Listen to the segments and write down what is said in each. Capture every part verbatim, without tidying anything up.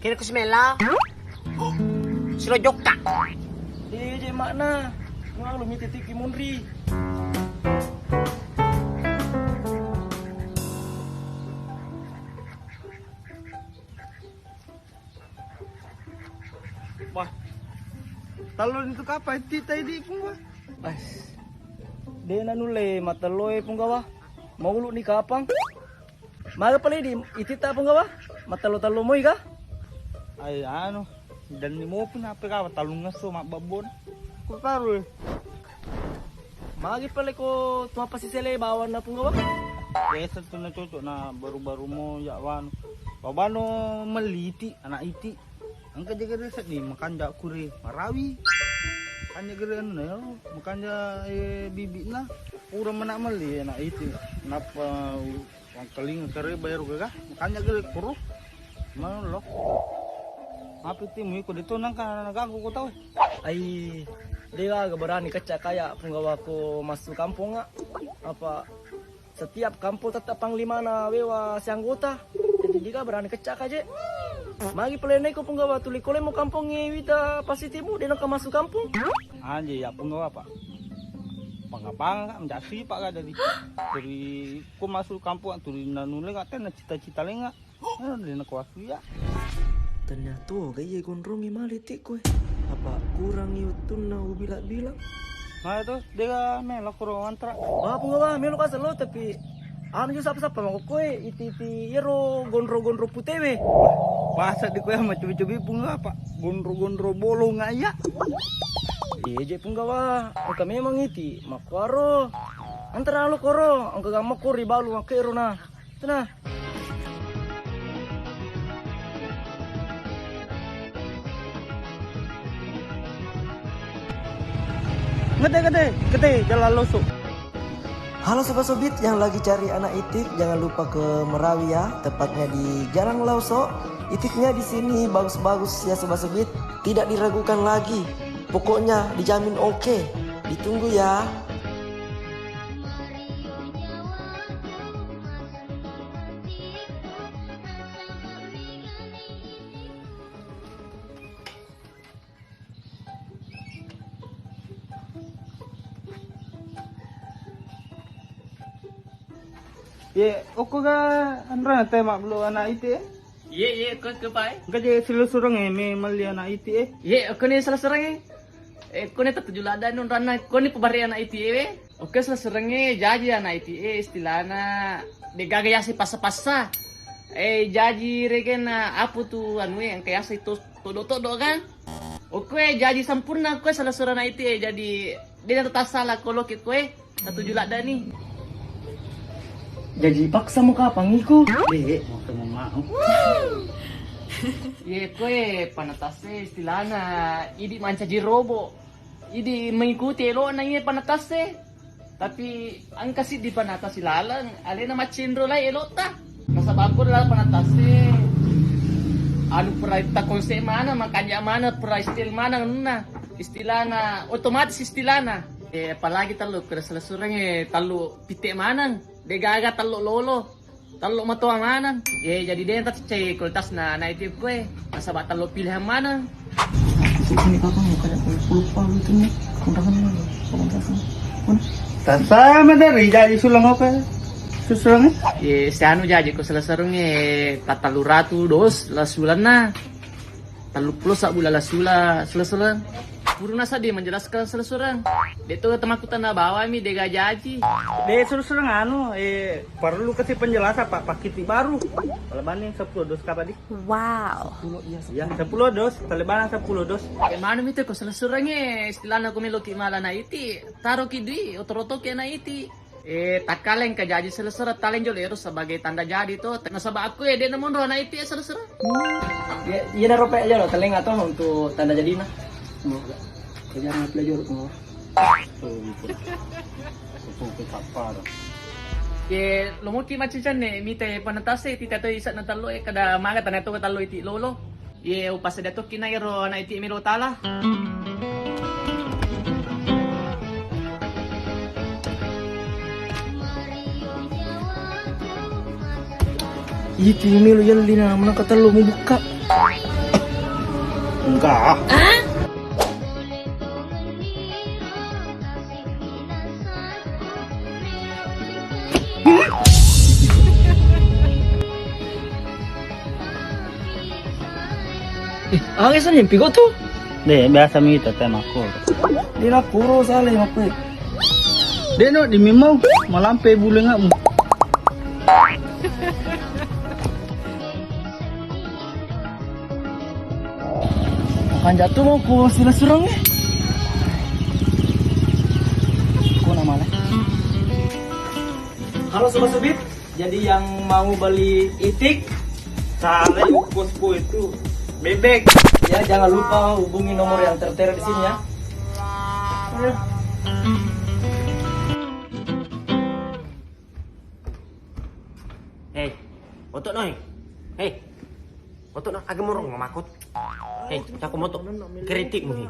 Kira ku simela. Silo jokka. Eh, je makna. Wah, lu miti tiki munri. Wah. Tallo nitu kapang ititta idi, Punggawa? Ais. De nanulle matello e, Punggawa. Maulu ni kapang. Maga pale idi ititta, Punggawa? Matello-tello moi ga? Ai anu, dan ni mopi nape kapang tallungesso mabbabbona. Ko taru e. Magi pale ko tuappa sisele bawanna, Punggawa? Biasa tu na cocok na baru-baru mo ya wanu. Babano meliti anak iti. Engka jaga seddi makanja kure marawi. Kanja gere anu na yaro, makanja, eh, bibikna. Pura mena melli anak iti. Nappa wangkalinga kare bayar gaga. Makanja gere koro. Mano lo. Apa timu iko de to nangka naganggu ko tau. Ai, de gaga berani kecca kaya Punggawa ko masuk kampung, ah. Apa setiap kampung tetap panglimana wewa sianggota. Jadi de gaga berani kecca ka je. Magi pale naiko Punggawa tuli kole mo kampung e wita pasitimu de naka masuk kampung. Anje ya Punggawa, Pak. Pangapanga ka menjasi Pak ga dari. Dari ko masuk kampung tuli nanulle ka tena cita-cita lenga. Ah, de nako aku ya. Ternyata ga iye gondrongi male tikku e. Apa kurangi wettunna ubila-bila. Mane tu, de ga melo koro mantra. Wah, Punggawa, melo ka selo, tapi anu jo sapa-sapa mako koe, iti-iti iyaro gondro-gondro putewe. Masa di koe macobi-cobi Punggawa, Pak? Gondro-gondro bolong aya. Iya je Punggawa, engka memang iti, makkuaro. Antara lo koro, engka gamma kori balu makkero na. Tena. Gede, gede, gede, jalan losok. Halo sobat-sobat yang lagi cari anak itik, jangan lupa ke Merawi ya, tepatnya di Jalan Lausok. Itiknya di sini bagus-bagus ya sobat-sobat, tidak diragukan lagi. Pokoknya dijamin oke. Ditunggu ya. Ye, okko ga anrana te mabbelo anak iti e? Ye, ye, okko ke pai. Engka je silasureng e me melli anak iti e? Ye, okko ni silasureng e. Eh, kone tatuju ladda nonranna, kone pabare anak iti e we. Oke, seleserengnge jaji anak iti e istilahna de gaga yase passa-passa. Eh, jaji regena apu tu anu e engka yase to todo-todo kan. Oke, jaji sempurna koe selesereng anak iti e, jadi de na tassala koloke koe tatuju ladda ni. Jaji paksa mo kapang iko? De, mau mau. Ye koe panatase istilahna idi mancaji robo. Idi mengikuti elokna iye panatase. Tapi engka siddi panatasi laleng, alena maccinro lai elokta. Nasaba akko laleng panatase anu pura ta konsep maneng, makanja maneng, pura style maneng anunna. Istilahna otomatis istilahna. Eh, apalagi tellu kura selesureng e tellu pitte maneng. De gaga tellu lolo. Tello matoa maneng. Eh, jadi de taccai kulkasna anak iti e. Nasaba tello pilihan maneng. Aku suka nih kakak, mau kayak lupa gitu nih. Kontrakan mana? Kontrakan. Mana? Tasa madari jaji sulang apa? Susulang e? Eh, seanu jaji ko selesereng e tatalu ratu dos la sulanna. Telluppulo sabbu lala sula, selesureng. Puruna seddi menjelaskan selesureng. De to temakutan na bawami de gajaji. De selesureng anu, eh, perlu kasih penjelasan Pak, pakiti baru. Kalau banding sepuluh dos kapang di? Wow. Sepuluh, iya, ya, sepuluh dos, talebanan sepuluh dos. Eh, mana mite ko selesureng e, istilahna ko meloki mala na iti, taroki dui, oto-otoki na iti. Eh, takkale engka jaji selesereng taleng jolo ero sebagai tanda jadi to. Nasaba akko e de namonro anak iti e selesereng. Ye, iye naro pe jolo taleng atau untuk tanda jadina. Semoga. Kejar ngapi jolo semua. Oh, itu. Itu ke kapal. Ye, lo muki macican ne mite panatase tita to isa na tallo e kada maga tana to tallo iti lolo. Ye, upasada tokki na ero anak iti melo tala. Itu melo yelli na menang katellu mu buka. Enggak. Eh, aga sa nyampi ko tu? De, biasa mi kita teh makkuro. De, makkuro sale makkuro. De, no, di mimau malampe bulengamu. Kan jatuh mau ku sila surang eh. Ku nama lah. Halo Sobat Subit, jadi yang mau beli itik, salah bosku itu bebek. Ya, jangan lupa hubungi nomor yang tertera di sini ya. Hei, oto noi. Hei, oto no, aga morong makot. Hei, cako moto. Kritik mu hi.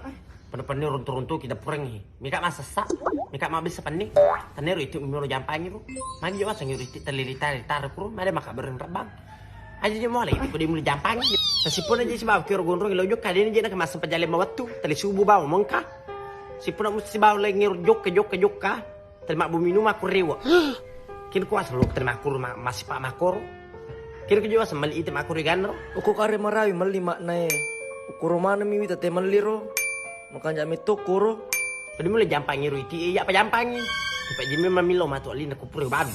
Penne-penne runtu-runtu kita pureng hi. Mika masessa, mika mabessa penne. Tanero itu mimoro jampangi ro. Magi jawa sangi ro itu telili tari tari kuro. Made maka bereng rebang. Aja je mole itu kode muli jampangi. Sasipona je sibawa kero gondrong lo jokka dene je nak masa pajale mawattu. Tali subuh bawa mengka. Sipona musti bawa lagi jokka jokka jokka. Terima bu minum aku rewa. Kin kuasa lo terima aku rumah masih pak makoro. Kin ku jawa sembali itu makoro ganro. Uko kare marawi melli maknae. Ukuro maneng mi wita te melli ro. Makanja metto kuro. Tadi mulai jampangi ro iti iya apa jampangi. Pak jimi mamilo matu alina kupure babi.